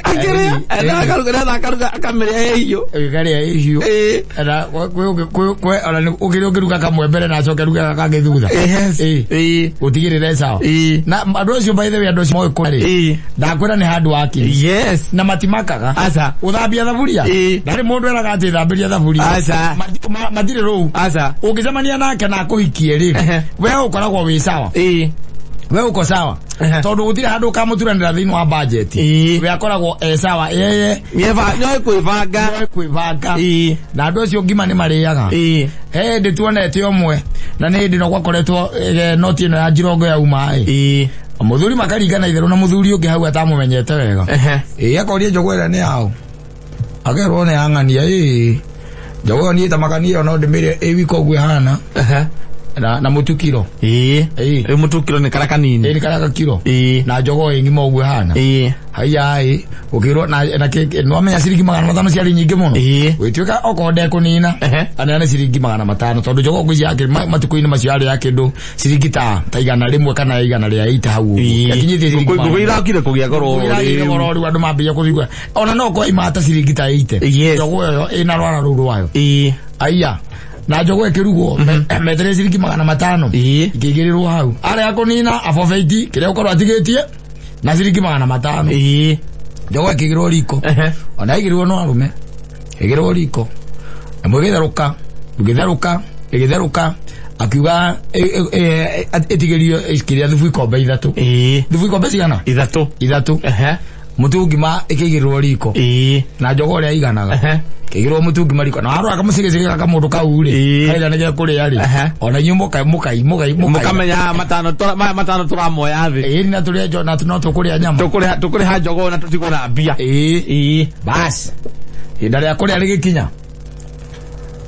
Akĩrĩa endaga akaruga akamĩrĩa ĩ hiũ. Ĩkarĩa ĩ hiũ. Na ona ũkĩrĩa ũkĩruga kamwe mbere na acoke ruga kangĩ thutha. Yes. Ĩ. Gũtigĩrĩra sawa. Na andũ acio, by the way, andũ acio moĩ kũrĩa rĩ, ndakwĩra nĩ handũ wakiri. Na matimakaga. Aca. Gũthambia thaburia. Ndarĩ mũndũ eraga atĩ thambĩria thaburia. Aca. Matirĩ rũu. Aca. Ũngĩcemania nake na akũhikie rĩ, we ũkoragwo wĩ sawa. We uko sawa. Tondũ gũtirĩ handũ ũkamũturanĩra thĩinĩ wa budget. We akoragwo e sawa yeye. Nĩoĩ kwĩbanga. Nĩoĩ kwĩbanga. Na andũ acio ngima nĩ marĩaga. He hĩndĩ tuonete ũmwe na nĩ hĩndĩ no gwakoretwo noti ĩno ya njirongo yauma ĩ. Mũthuri makaringana itherũ na mũthuri ũngĩ hau atamũmenyete wega. Ĩ, akoria njogoo ĩrĩa nĩ yaũ, akerwo nĩ yang'ania. Ĩ, njogoo ĩyo niĩ ta makania ĩyo no ndĩmĩrĩe ĩ wika ũguo ĩhana na mũtukiro. Rĩu mũtukiro nĩ karĩa kanini. Ĩ, nĩ karĩa gakiro. Na njogoo ĩ ng'ima ũguo ĩhana. Haiya ĩ, ũkĩrwo na nĩwamenya ciringi 500 ciarĩ nyingĩ mũno. Gwĩtuĩka okorwo ndekũnina, aneane ciringi 500, tondũ njogoo ngwĩciria yakĩ matukũ-inĩ macio yarĩ ya kĩndũ ciringi ta 100 kana 180 hau ũguo. Yakinyĩtie ciringi Ngũkũ magana irakire kũgĩa goro. Ngũkũ iragĩire goro rĩu, andũ mambĩrĩria kũthigua ona no kwaima ta ciringi ta 80. Njogoo ĩyo ĩna rwara rũu rwayo. Aiya, na njogoo ĩkĩrugwo metere ciringi 500 ikĩigĩrĩrwo hau, arĩa kũnina abobeiti kĩrĩa ũkorwo atigĩtie na ciringi 500. Njogoo ĩkĩigĩrwo riko. Ona ĩigĩrĩrwo no arũme, ĩigĩrĩrwo riko na ĩgĩtherũka, ĩgĩtherũka, ĩgĩtherũka, akiuga ĩtigĩrio kĩrĩa, thubu ikombe 3. Thubu ikombe cigana? 3. 3. Mũtu ngima ĩkĩigĩrĩrwo riko. Na njogoo ũrĩa ĩiganaga. Kĩigĩrwo mũtu ngima riko na warora kamũcĩgĩcĩgĩ gaka mũndũ kau rĩ, kaitha nĩ gekũrĩa rĩ, ona inyuĩ mũkai mũkai mũkai mũkai. Mũkamenya maya 500 tũramoya thĩ. Ĩĩ, na tũrĩa na no tũkũrĩa nyama. Tũkũrĩha njogoo na tũtigũra mbia. Ĩĩ. Bas, ihinda rĩa kũrĩa rĩgĩkinya,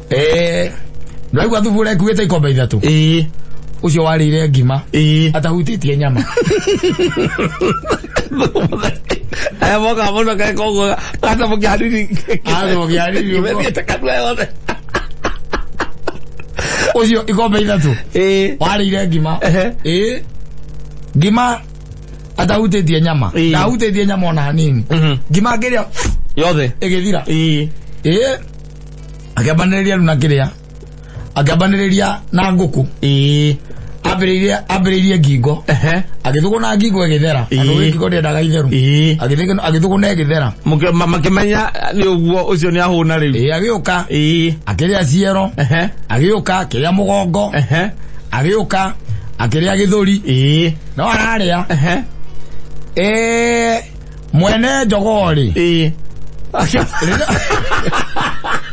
ĩĩ, ndwaigua thubu ũrĩa ĩkuĩte ikombe 3. Ũcio warĩire ngima atahutĩtie nyama. Aya mokaga mũno geka ũguo gatamũkia hanini. Gatamũkia hanini ũguo. Methiĩte kanua yothe. Ũcio ikombe 3 warĩire ngima. Ĩĩ, ngima atahutĩtie nyama. Ndahutĩtie nyama ona hanini. Ngima ngĩrĩa yothe ĩgĩthira. Ĩĩ, akĩambanĩrĩria rĩu na kĩrĩa, akĩambanĩrĩria na ngũkũ. Ambĩrĩirie ngingo. Agĩthũgũna ngingo ĩgĩthera. Andũ ngingo ndĩendaga itheru. Agĩthũgũna ĩgĩthera. Makĩmenya nĩ ũguo, ũcio nĩ ahũna rĩu. Ĩĩ, agĩũka akĩrĩa ciero. Agĩũka akĩrĩa mũgongo. Agĩũka akĩrĩa gĩthũri. No ararĩa. Ĩĩ, mwene njogoo rĩ,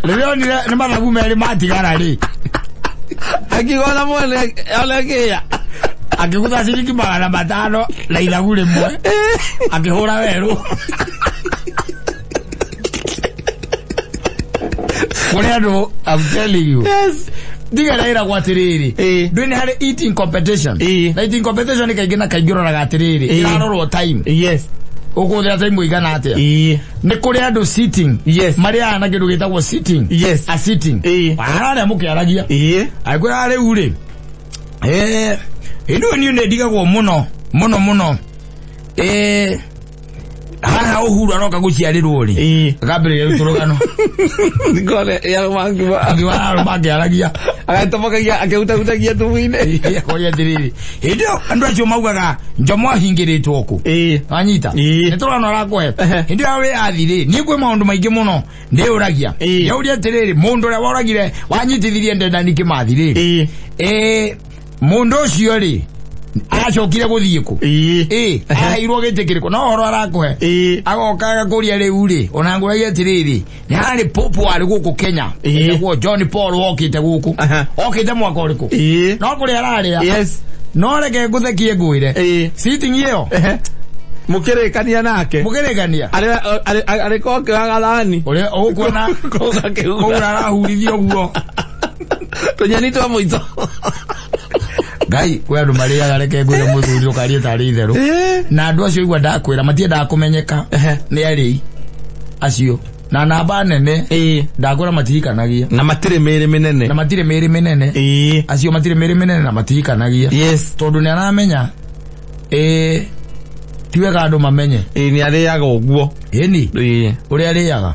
rĩrĩa onire nĩ mathagu merĩ matigara rĩ, Akiuga ona mwene ona kĩya. Akĩgutha ciringi 500 na ithagu rĩmwe, akĩhũra werũ kũrĩ andũ. I'm telling you. Ndiga ĩragwo atĩrĩrĩ, ndũĩ nĩ harĩ eating competition. Na eating competition kaingĩ na kaingĩ ũroraga atĩrĩrĩ, ĩrarorwo time. Ũkũhũthĩra time ũigana atĩa. Nĩ kũrĩ andũ sitting. Marĩaga na kĩndũ gĩtagwo sitting. A sitting. Hararĩa mũkĩaragia. Angĩkwĩra rĩu rĩ, ĩndũ niĩ nĩ ndigagwo mũno mũno mũno, haha Uhuru aroka gũciarĩrwo rĩ, akambĩrĩria rĩu tũrũgano. Ngone ya mangima. Angĩ mangĩaragia. Agatobokagia akĩhutahutagia thubu-inĩ. Akoria atĩrĩrĩ, hĩndĩ ĩyo andũ acio maugaga Njomo ahingĩrĩtwo kũ? Wanyita? Nĩ tũrũgano arakũhe. Hĩndĩ ĩyo wĩyathi rĩ, niĩ kwĩ maũndũ maingĩ mũno ndĩyũragia. Ndĩũria atĩrĩrĩ, mũndũ ũrĩa woragire, wanyitithirie Dedan Kĩmathi rĩ, mũndũ ũcio rĩ, acokire gũthiĩ kũ? Aheirwo gĩtĩ kĩrĩkũ? No ũhoro arakũhe. Agoka agakũria rĩu rĩ, ona ngũragia atĩrĩrĩ, nĩ harĩ pope warĩ gũkũ Kenya etagwo John Paul, wokĩte gũkũ? Okĩte mwaka ũrĩkũ? No kũrĩa ararĩa. No reke ngũthekie ngwĩre, sitting ĩyo Mũkĩrĩkania nake. Mũkĩrĩkania. Arĩ kokĩohaga thani. Ũrĩa ũkuona. Kũu. Kũu arahurithia ũguo. Tũnyeni twa mũico. Ngai, kwĩ andũ marĩaga, reke ngwĩre mũthuri, ndũkarie tarĩ itherũ. Na andũ acio igua ndakwĩra matiendaga kũmenyeka nĩ arĩi acio na namba nene. Ndakwĩra matihikanagia. Na matirĩ mĩĩrĩ mĩnene. Na matirĩ mĩĩrĩ mĩnene. Acio matirĩ mĩĩrĩ mĩnene na matihikanagia. Tondũ nĩ aramenya, ĩĩ, Ti wega andũ mamenye. Ĩĩ nĩ arĩaga ũguo. Ĩni. Ĩĩ. Ũrĩa arĩaga.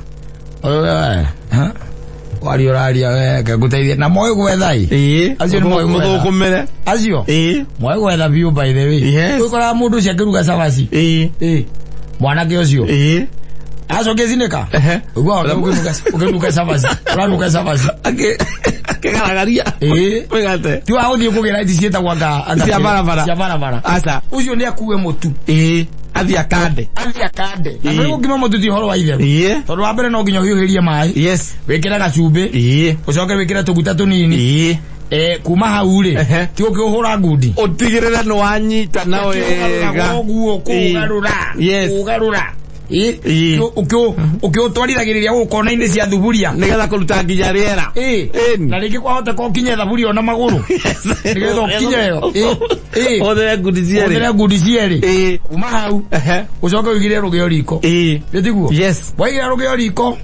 Waria ũraria we ngũteithie na moĩ gwetha ĩ. Ĩĩ. Acio nĩ moĩ gwetha. Mũthũkũmĩre. Acio. Ĩĩ. Moĩ gwetha biũ by the way. Yes. Ũkoraga mũndũ ũcio akĩruga cabaci. Ĩĩ. Ĩĩ. Mwanake ũcio. Ĩĩ. Acoke zinĩka. Ehe. Ũguo ũkĩnuka cabaci. Ũranuka cabaci. Akĩgaragaria. Ĩĩ. Mĩgate. Ti wa gũthiĩ kũgĩra ici ciĩtagwo anga Cia barabara. Cia barabara. Aca. Ũcio nĩ akue mũtu. Ĩĩ. Athiĩ akande. Athiĩ akande. Na Ĩĩ. nĩ gũkima mũtu ti ũhoro wa itherũ. Ĩĩ. Tondũ wa mbere no nginya ũhiũhĩrie maĩ. Yes. Wĩkĩre gacumbĩ. Ĩĩ. Ũcoke wĩkĩre tũguta tũnini. Ĩĩ. Kuma hau rĩ, Ehe. ti ũkĩũhũra ngundi. Ũtigĩrĩre nĩ wanyita na wega. Ũguo kũgarũra. Yes. Kũgarũra. Ĩĩ. Ũkĩũtwarithagĩrĩria gũkũ kona-inĩ cia thuburia. Nĩgetha kũruta nginya rĩera. Ĩĩ. Ĩni. Na rĩngĩ kwahoteka ũkinye thaburia ona magũrũ. Nĩgetha ũkinye ĩyo. Ĩĩ. Ĩĩ. Ũhũthĩre ngundi cierĩ. Ũhũthĩre ngundi cierĩ. Ĩĩ. Kuma hau Ehe. ũcoke ũigĩrĩre rũgĩo riko. Ĩĩ. Nĩ tiguo? Yes. Waigĩrĩra rũgĩo riko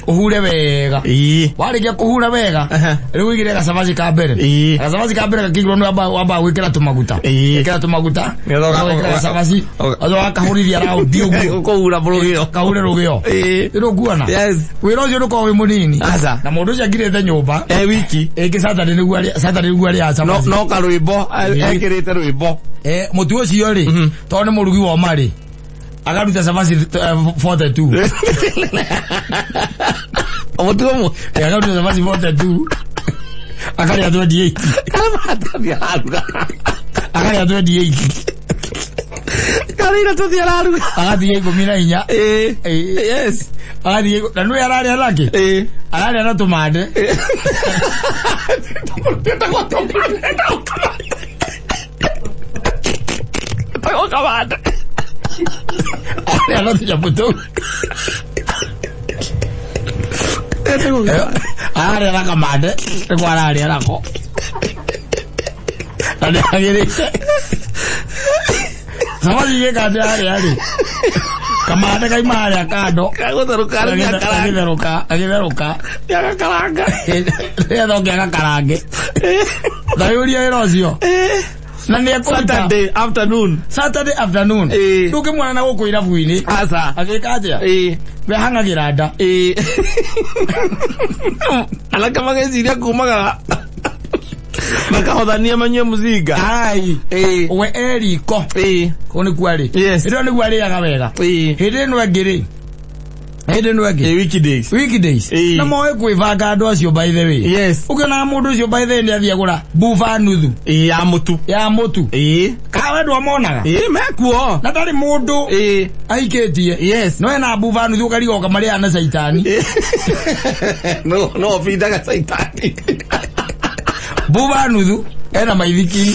ũhure wega. Ĩĩ. Warĩkia kũhura wega Ehe. rĩu ũigĩrĩre gacabaci ka mbere. Ĩĩ. Gacabaci ka mbere gakĩigĩrwo nĩ wamba gwĩkĩra tũmaguta. Ĩĩ. Ĩkĩra tũmaguta. Nĩgetha Ũgekĩra gacabaci. Ũcoke ũgakahũrithia raundi ũguo. Ũkũhura rũgĩo. Kahure rũgĩo. Ĩĩ. Rĩu ũkuona? Yes. Wĩra ũcio ndũkoragwo wĩ mũnini. Aca. Na mũndũ ũcio akirĩte nyũmba. E wiki. Ĩngĩ Saturday nĩguo arĩa Saturday nĩguo arĩaga No cabaci. no karwĩmbo Ĩĩ. ekĩrĩte rwĩmbo. Mũtu ũcio rĩ, tondũ nĩ mũrugi wa ũma rĩ, akaruta cabaci 42. Mũtu ũmwe. Akaruta cabaci 42. Akarĩa 28. Karĩa araruga. Akarĩa 28. Karĩa ira tũthiĩ araruga. Agathiĩ 14. Ĩĩ. Ĩĩ. Yes. Agathiĩ na nĩwe ararĩa nakĩ? Ĩĩ. Ararĩa na tũmande. Tagwo kamande. Ararĩa na tũnyamũ tũu. Ararĩa na kamande. Nĩko ararĩa nako. Na nĩ agĩrĩte. Cabaci igĩka atĩa harĩa rĩ? Kamande kaima harĩa kando. Kagũtherũka Agĩtherũka, agĩtherũka. Agĩkaranga. Nĩgetha oke agakarange. Na yũria wĩra ũcio. Na nĩ ekũruta. Saturday afternoon. Saturday afternoon. Ĩĩ. Ndũngĩmuona na gũkũ irabu-inĩ. Aca. Agĩka atĩa? Ĩĩ. We hang'agĩra nda. Ĩĩ. Anake mageciria kumagara. Makahothania manyue mũcinga. Ai. Ĩĩ. We e riko. Ĩĩ. Kũu nĩkuo arĩ. Yes. Hĩndĩ ĩyo nĩguo arĩaga wega. Ĩĩ. Hĩndĩ ĩno ĩngĩ rĩ. Hĩndĩ ĩno ĩngĩ. Ĩĩ weekdays. Weekdays. Ĩĩ. Na moĩ kwĩbanga andũ acio by the way. Yes. Ũkĩonaga mũndũ ũcio by the way nĩ athiĩ agũra buba nuthu. Ĩĩ ya mũtu. Ya mũtu. Ĩĩ. Kawe ndwamonaga. Ĩĩ mekuo. Na ndarĩ mũndũ Ĩĩ. ahikĩtie. Yes. No ena buba nuthu ũkariga ũkamarĩa na caitani. No no bindaga caitani. Buba nuthu ena maithikiri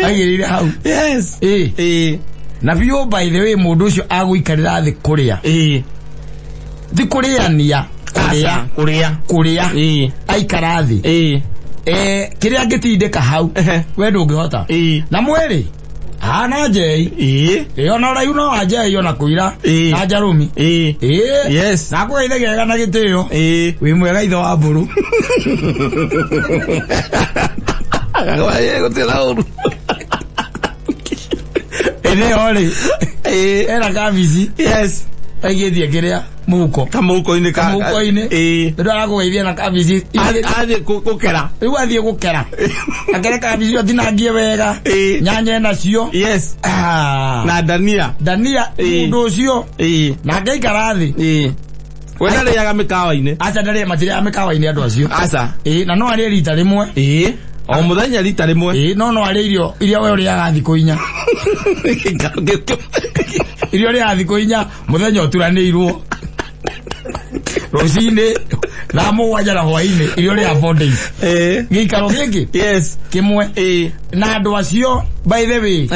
aigĩrĩire hau. Yes. Ĩĩ. Ĩĩ. Na biũ by the way mũndũ ũcio agũikarĩra thĩ kũrĩa. Ĩĩ. Ti kũrĩania. Kũrĩa. Kũrĩa. Kũrĩa. Ĩĩ. Aikara thĩ. Ĩĩ. Kĩrĩa angĩtindĩka hau. Ehe. We ndũngĩhota. Ĩĩ. Na mwĩrĩ. Hana njei. Ĩĩ. Ĩĩ ona ũraihu no wa njei ona kũira. Ĩĩ. Na njarũmi. Ĩĩ. Ĩĩ. Yes. Na akũgeithagia wega na gĩtĩo. Ĩĩ. Wĩ mwega ithe wa mbũrũ. Gũtirĩ na ũru. Ĩrĩ ĩyo rĩ. Ĩĩ. Ena kabici. Yes. Aigĩtie kĩrĩa mũhuko. Kamũhuko-inĩ ka. Kamũhuko-inĩ. Ĩĩ. Rĩu arakũgeithia na kabici. Athiĩ gũkera. Rĩu athiĩ gũkera. Akere kabici atinangie wega. Ĩĩ. Nyanya enacio. Yes. Ah. Na ndania. Ndania Ĩĩ. mũndũ ũcio. Ĩĩ. Na angeikara thĩ. Ĩĩ. We ndarĩaga mĩkawa-inĩ. Aca ndarĩa matirĩaga mĩkawa-inĩ andũ acio. Aca. Ĩĩ na no arĩe rita rĩmwe. Ĩĩ. O mũthenya rita rĩmwe. Ĩĩ no arĩe irio iria we ũrĩaga thikũ inya. Iria ũrĩaga thikũ inya mũthenya ũturanĩirwo. Rũcinĩ thaa mũgwanja na hwainĩ iria ũrĩaga 4 days. Ĩĩ. Gĩikaro gĩkĩ Yes. kĩmwe. Ĩĩ. Na andũ acio by the way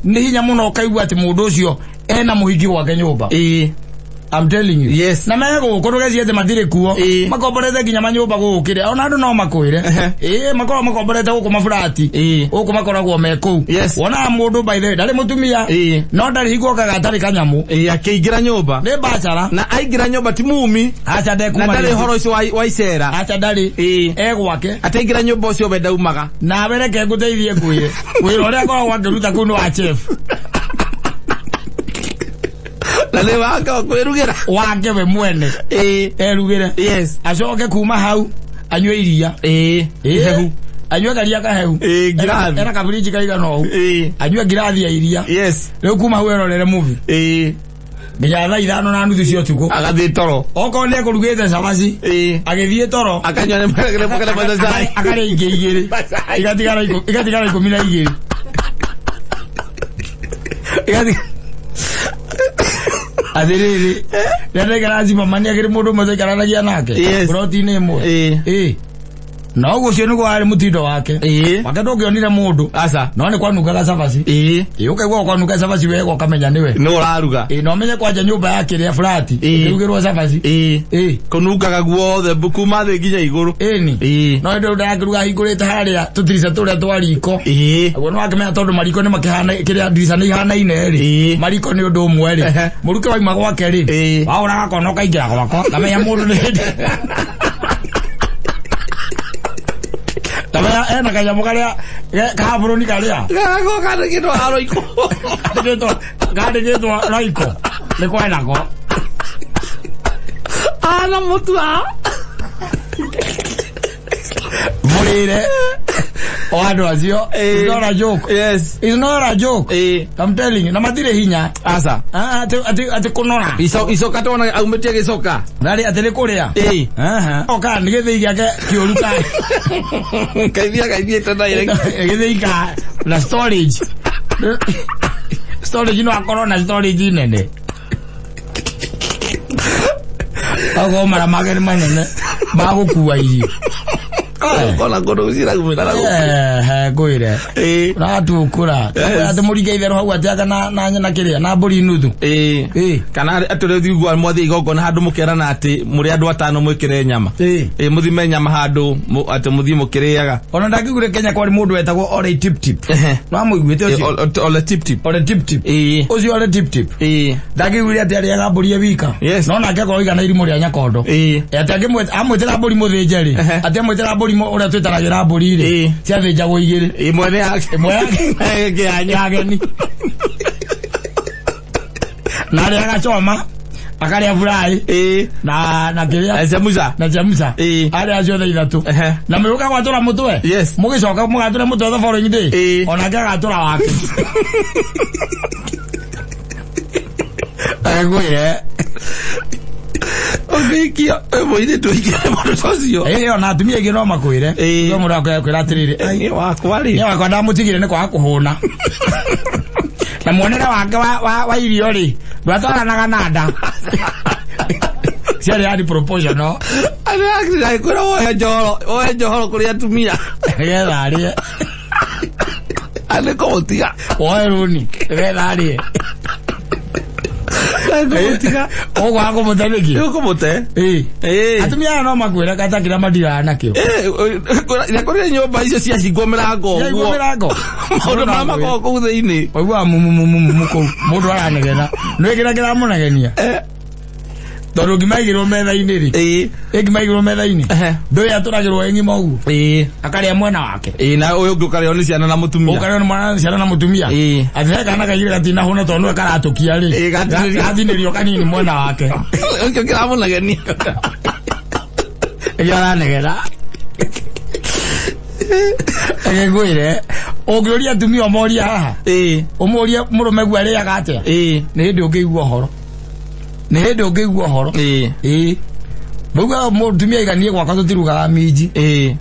nĩ hinya mũno ũkaigua atĩ mũndũ ũcio ena mũhiki gwake nyũmba. Ĩĩ. I'm telling you. Yes. Na megũkũ ndũgecirie atĩ matirĩ kuo. Ĩĩ. Makomborete nginya manyũmba gũkũ kĩrĩa. Ona andũ no makwĩre. Ĩĩ makoragwo makomborete gũkũ maburati. Ĩĩ. Gũkũ makoragwo me kũu. Yes. Wonaga mũndũ by the way ndarĩ mũtumia. Ĩĩ. No ndarĩ hingo okaga atarĩ kanyamũ. Ĩĩ akĩingĩra nyũmba. Nĩ bacara. Na aingĩra nyũmba ti mumi. Aca Na ndekuma. ndarĩ ũhoro ũcio wa icera. Aca ndarĩ. Ĩĩ. E gwake. Ataingĩra nyũmba ũcio we ndaumaga. Nawe reke ngũteithie ngwĩre. Wĩra ũrĩa akoragwo akĩruta kũu nĩ wa chef. Na nĩ wake wa kwĩrugĩra. Wake we mwene. Ĩĩ. Erugĩre. Yes. Acoke kuma hau anyue iria. Ĩĩ. Ihehu. Anyue karia kahehu. Ĩĩ, ngirathi. Ena kabiriji kaigana ũũ. Ĩĩ. Anyue ngirathi ya iria. Yes. Rĩu kuma hau erorere movie. Ĩĩ. Nginya 5:30 cia ũtukũ. Agathiĩ toro. Okorwo nĩ ekũrugĩte cabaci. Ĩĩ. Agĩthiĩ toro. Akanyua nĩ macai. Akarĩa ingĩ igĩrĩ. Igatigara 12. Atĩrĩrĩ, rĩrĩa ndaikaraga Zimmerman nĩ akĩrĩ mũndũ ũmwe twaikaranagia nake. Yes. Ploti-inĩ ĩmwe. Ĩĩ. Ĩĩ. Na ũguo ũcio nĩguo warĩ mũtindo wake. Ĩĩ. Wake ndũngĩonire mũndũ. Aca. No nĩ kwanungaga cabaci. Ĩĩ. Ĩĩ, ũkaigua kwanunga cabaci wega ũkamenya nĩwe. Nĩ ũraruga. Ĩĩ, na ũmenye kwanja nyũmba ya kĩrĩa flat. Ĩĩ. Ĩkĩrugĩrwo cabaci. Ĩĩ. Ĩĩ. Kũnungaga guothe kuma thĩ nginya igũrũ. Ĩni. Ĩĩ. No hĩndĩ ĩyo ndakĩruga hingũrĩte harĩa tũtirica tũrĩa twa riko. Ĩĩ. Naguo nĩwakĩmenya tondũ mariko nĩ makĩhana kĩrĩa ndirica nĩ ihanaine rĩ. Ĩĩ. Mariko nĩ ũndũ ũmwe rĩ. Ehe. Mũruke wauma gwake rĩ. Ĩĩ. Waũraga kona ũkaingĩra gwakwa. Ngamenya mũndũ nĩ hĩndĩ. Ngamenya ena kanyamũ karĩa kahabũrũni karĩa. Gako kandĩkĩtwo Royco. Kandĩkĩtwo Royco. Nĩ kwenako. Ana mũtu a. Mũrĩre. O andũ acio. It's not a joke. Yes. It's not a joke. Ĩĩ. I'm telling you, na matirĩ hinya. Aca. Ah, atĩ kũnora. Icoka twana aumĩtie gĩcoka. Narĩ atĩ nĩ kũrĩa. Ĩĩ. Aha. Oka nĩ gĩthĩi gĩake kĩũru ka. Kaithia kaithiĩte direct. Gĩthĩi ka na storage. Storage no akorwo na storage nene. Akorwo mara make nĩ manene ma gũkua irio. Kona kũndũ gũciragumĩra na gũkũ. Ehe, ngwĩre. Ĩĩ. Ũratukũra. Yes. Atĩ mũringe itherũ hau atĩ anga na kĩrĩa na mbũri nuthu. Ĩĩ. Ĩĩ. Kana atĩ rĩu thigua mwathiĩ igongona handũ mũkerana atĩ mũrĩ andũ atano mwĩkĩre nyama. Ĩĩ. Ĩĩ, mũthime nyama handũ atĩ mũthiĩ mũkĩrĩaga. Ona ndakĩgure Kenya kwarĩ mũndũ wetagwo Ole Tip Tip. Ehe. Nwamũiguĩte ũcio? Ole Tip Tip. Ole Tip Tip. Ĩĩ. Ũcio Ole Tip Tip. Ĩĩ. Ndakĩiguire atĩ arĩaga mbũri e wika. Yes. No nake akorwo igana irimũ rĩa nyakondo. Ĩĩ. Atĩ amwĩtĩra mbũri mũthĩnje rĩ. Ehe. Atĩ amwĩtĩra mbũri ũrĩa twĩtaragĩra mbũri rĩ. Ĩĩ. Ciathĩnjagwo igĩrĩ. Ĩmwe nĩ yake. Ĩmwe yake. Ĩngĩ ya Ya ageni. Na arĩaga choma. Akarĩa fry. Ĩĩ. Na kĩrĩa. Chemusa. Na chemusa. Ĩĩ. Arĩa ciothe ithatũ. Ehe. Na mũgĩũka gwatũra mũtwe. Yes. Mũgĩcoka mũgatũra mũtwe the following day. Ĩĩ. Onake agatũra wake. Ngwĩre. Ũngĩikio mũirĩtu ũikire mũndũ ta ũcio. Ĩĩ, ona atumia aingĩ no makwĩre. Ĩĩ. No mũndũ akwĩra atĩrĩrĩ, ai, Niĩ wakwa rĩ. niĩ wakwa ndamũtigire nĩ kwaga kũhũna. Na muonere wake wa irio rĩ, ndwatwaranaga na nda. Ciarĩ yani proportional. Agĩkwĩra woe njohoro, woe njohoro kũrĩ atumia. Nĩgetha arĩe. Anĩ kũmũtiga. Woe rũni, nĩgetha arĩe. Kũmũtiga. Ũgwaga kũmũte nĩkĩ? Ũkũmũte. Ĩĩ. Ĩĩ. Atumia aya no makwĩre kata kĩrĩa matiraga nakĩo. Ĩĩ, kũrĩ nyũmba icio ciahingwo mĩrango Ciahingwo ũguo. mĩrango. Maũndũ marĩa makoragwo kũu thĩinĩ. Waiguaga mumumumumu kũu mũndũ aranegena. Nĩ kĩrĩa kĩramũnegenia. Tondũ ngima ĩigĩrwo metha-inĩ rĩ. Ĩĩ. Ĩ ngima ĩigĩrwo metha-inĩ. Ehe. Ndũĩ atũragĩrwo ĩ ng'ima ũguo. Ĩĩ. Akarĩa mwena wake. Ĩĩ, na ũyũ ũngĩ ũkarĩo nĩ ciana na mũtumia. Ũkarĩo nĩ mwana ciana na mũtumia. Ĩĩ. Atĩ he kana kaigĩrĩ gatinahũna tondũ nĩwe karatũkia rĩ. Ĩĩ, gatinĩrio. Gatinĩrio kanini mwena wake. Ũcio kĩramũnegenia. Nĩkĩo aranegena. Ngwĩre, ũngĩũria atumia ũmorie haha. Ĩĩ. Ũmũrie mũrũme guo arĩaga atĩa. Ĩĩ. Nĩ hĩndĩ ũngĩigua ũhoro. Nĩ hĩndĩ ũngĩigua ũhoro. Ĩĩ. Ĩĩ. Mũigua mũtumia aiganie gwakwa tũtirugaga minji. Ĩĩ.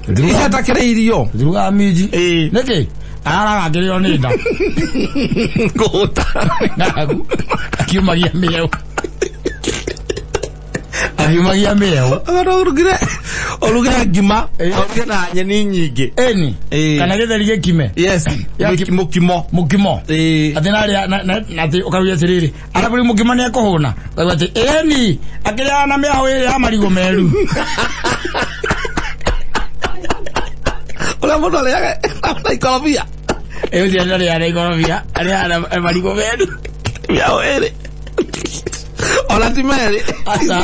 Icio atakĩrĩ irio. Tũtirugaga minji. Ĩĩ. Nĩkĩ? Araraga akĩrĩo nĩ nda. Kũhũta. Ng'aragu. Akiumagia mĩeũ. Akiumagia mĩeũ. Ũrugire ũruge ngima, ũruge na nyeni nyingĩ. Ĩni. Ĩĩ. Kana gĩtheri gĩkime. Yes. Ya Mũkimo. Mũkimo. Ĩĩ. Atĩ narĩa na atĩ ũkaruga atĩrĩrĩ, arabũri mũkimo nĩ ekũhũna. Ũkaigua atĩ ĩni akĩrĩaga na mĩahũ ĩrĩ ya marigũ meru. Ũrĩa mũndũ arĩaga na ikorobia. Ĩĩ ũcio ndarĩaga na ikorobia, arĩaga na marigũ meru. Mĩahũ ĩrĩ. Ona ti merĩ. Aca,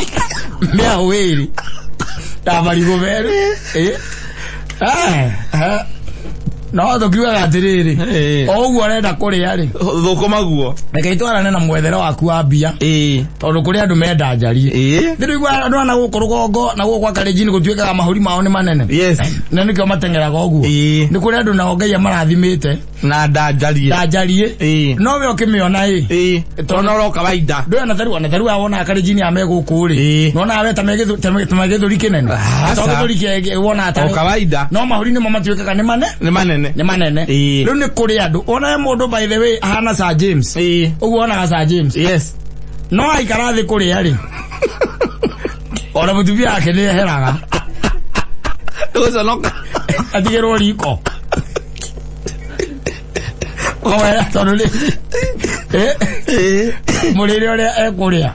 mĩahũ ĩrĩ ya marigũ meru. Ĩĩ. No tũkiugaga atĩrĩrĩ, o ũguo ũrenda kũrĩa rĩ, Thũkũma guo. Reke itwarane na mwethere waku wa mbia, tondũ kũrĩ andũ menda njarie. Ndĩraigua andũ ana gũkũ rũgongo na gũkũ gwa Kalenjin gũtuĩkaga mahũri mao nĩ manene. Na nĩkĩo mateng'eraga ũguo. Nĩ kũrĩ andũ nao Ngai amarathimĩte Na ndanjarie. Nda njarie. No we ũkĩmĩona ĩ, Tondũ no kawaida. Ndũĩ ona tarĩu, ona tarĩu wonaga Kalenjin aya me gũkũ rĩ, nona we ta me gĩthũri kĩnene. Aca. To gĩthũri wonaga O tarĩ kawaida. No mahũri nĩmo matuĩkaga nĩ mane Nĩ manene. Nĩ manene. Rĩu nĩ kũrĩ andũ ona he mũndũ, by the way, ahana Sir James. Ũguo wonaga Sir James. No aikara thĩ kũrĩa rĩ, ona mũtumia wake nĩ eheraga. Gũconoka. Atigĩrwo riko. Ũkamwĩra tondũ rĩ, mũrĩre ũrĩa ekũrĩa.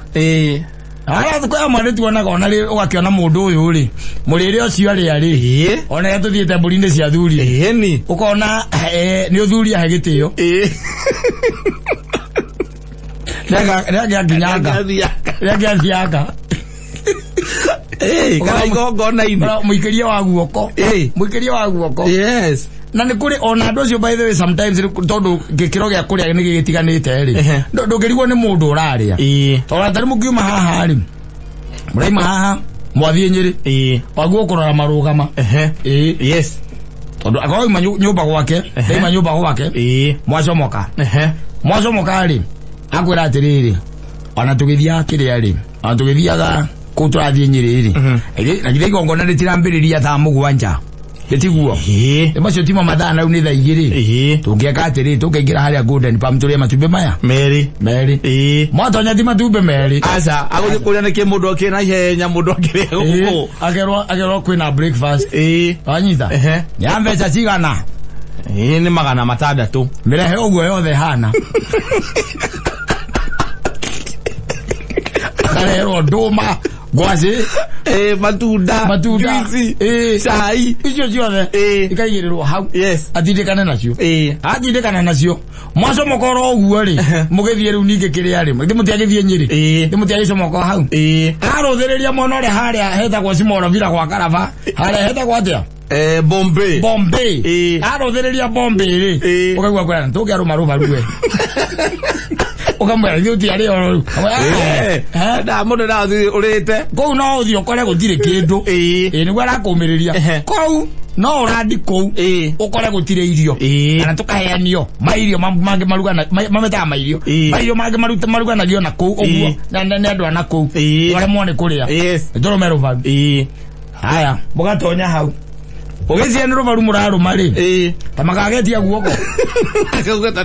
Arabu kwa amwe nĩ tuonaga ona rĩ ũgakĩona mũndũ ũyũ rĩ, mũrĩre ũcio arĩa rĩ, ona rĩrĩa tũthiĩte mbũri-inĩ cia thuri, Ni. Ũkona nĩ ũthuri ahe gĩtĩo. Rĩangĩ anginyanga, rĩangĩ athianga. Kana igongona-inĩ. Mũikĩrie wa guoko. Mũikĩrie wa guoko. Na nĩ kũrĩ ona andũ acio, by the way, sometimes tondũ gĩkĩro gĩa kũrĩa nĩ gĩgĩtiganĩte rĩ, ndũngĩrigwo nĩ mũndũ ũrarĩa, tondũ tarĩ mũkiuma haha rĩ, mũraima haha mwathiĩ Nyĩrĩ, waguo kũrora marũgama. Tondũ akorwo auma nyũmba gwake, ndaima nyũmba gwake, mwacomoka, mwacomoka rĩ, akwĩra atĩrĩrĩ, ona tũgĩthiaga kĩrĩa rĩ, ona tũgĩthiaga kũu tũrathiĩ Nyĩrĩ rĩ, na githĩ igongona rĩtirambĩrĩria thaa 7, gĩtiguo? Ĩ macio timo mathaa nau nĩ thaa 2. Tũngĩeka atĩrĩ, tũkaingĩra harĩa Golden Palm tũrĩe matumbĩ maya Merĩ. Merĩ. Mwatonya ti matumbĩ merĩ. Aca, agũthiĩ kũrĩa nĩkĩ mũndũ akĩrĩ na ihenya mũndũ akĩrĩa gũkũ. Akerwo kwĩna breakfast. Wanyita? Ya mbeca cigana? Nĩ 600. Mĩrehe ũguo yothe hana. Akareherwo ndũma, ngwacĩ, Matunda, matunda, juici, cai. Icio ciothe ikaigĩrĩrwo hau. Atindĩkane nacio. Atindĩkana nacio. Mwacomoka oro ũguo rĩ, mũgĩthiĩ rĩu ningĩ kĩrĩa rĩ, githĩ mũtiagĩthiĩ Nyĩrĩ? Githĩ mũtiagĩcomoka hau? Arũthĩrĩria mwena ũrĩa harĩa hetagwo Cimorobira gwa Karaba, harĩa hetagwo atĩa? Bombay. Bombay. Arũthĩrĩria Bombay rĩ, ũkaigua kwĩra tũngĩarũma rũbaru we. Ũkamwĩra ithuĩ tũtiarĩ oro rĩu. Akamwĩra, "Ah, eh?" Nda mũndũ ndathiĩ ũrĩte. Kũu no ũthiĩ ũkore gũtirĩ kĩndũ. Ĩ nĩguo arakũmĩrĩria. Kũu no ũrandi kũu ũkore gũtirĩ irio, kana tũkaheanio mairio mangĩ marugana mametaga mairio, mairio mangĩ maruganagio na kũu ũguo na nĩ andũ a na kũu, ũremwo nĩ kũrĩa. Tũrũme rũbaru. Haya, mũgatonya hau ũgĩcia nĩ rũbaru mũrarũma rĩ, ta makagetia guoko. Akauga ta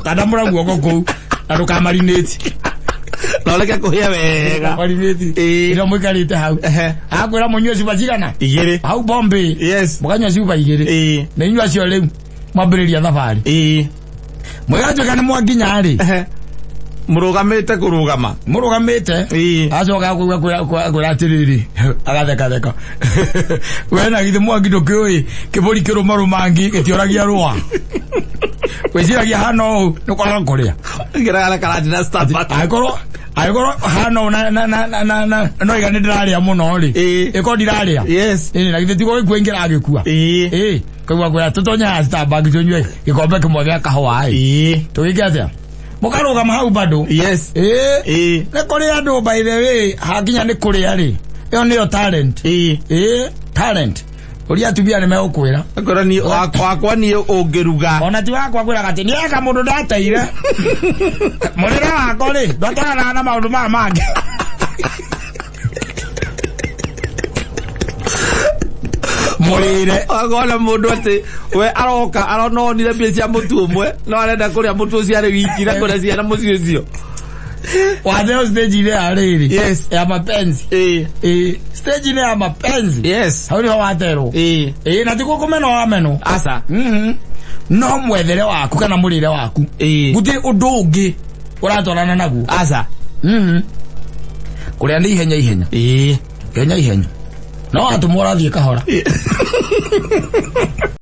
Tandamũra guoko kũu na ndũkamarinĩti. Na ũreke kũhĩa wega. Marinĩti. Ĩrĩa mũikarĩte hau, akwĩra mũnyue cuba cigana? 2. Hau Bombay. Mũkanyua cuba 2. Na inyuĩ acio rĩu mwambĩrĩria thabarĩ, mũgatuĩka nĩ mwakinya rĩ, Mũrũgamĩte kũrũgama. Mũrũgamĩte. Acoka kwĩra atĩrĩrĩ, agathekatheka, we na githĩ mwangi ndũkĩũĩ kĩbũri kĩrũmarũmangi gĩtioragia rũa, wĩciragia hana ũũ nĩ kwaga kũrĩa. Ngĩraga karati na Starbucks. Angĩkorwo hana ũũ na na na na na na no iga nĩ ndĩrarĩa mũno rĩ, ĩkorwo ndirarĩa. Ĩĩ, na githĩ tiguo gĩkua ingĩragĩkua? Ĩĩ, kaigua kwĩra tũtonye haha Starbucks tũnyue gĩkombe kĩmwe gĩa kahũa ĩ. Tũgĩke atĩa? Mũkarũgama hau bado. Ĩĩ. Nĩ kũrĩ andũ, by the way, hakinya nĩ kũrĩa rĩ, ĩyo nĩyo talent. Ĩĩ, talent ũria atumia nĩ megũkwĩra. Akorwo niĩ wakwa niĩ ũngĩruga. Ona ti wakwa kwĩraga atĩ nĩeka mũndũ ndateire mũrĩre wakwa rĩ, ndwatwaranaga na maũndũ maya mangĩ. Mũrĩre. Akona mũndũ atĩ we aroka arononire mbia cia mũtu ũmwe no arenda kũrĩa mũtu ũcio arĩ wiki na kũrĩa ciana mũciĩ ũcio. Watheo stage-inĩ ya rĩrĩ, ya mapenzi. Ĩĩ, stage-inĩ ya mapenzi. Hau nĩho waterwo. Ĩĩ, na tiguo kũmenwo wamenwo. Aca. No mwethere waku kana mũrĩre waku, gũtirĩ ũndũ ũngĩ ũratwarana naguo. Aca. Kũrĩa nĩ ihenya ihenya, ihenya ihenya, no watũmwo ũrathiĩ kahora.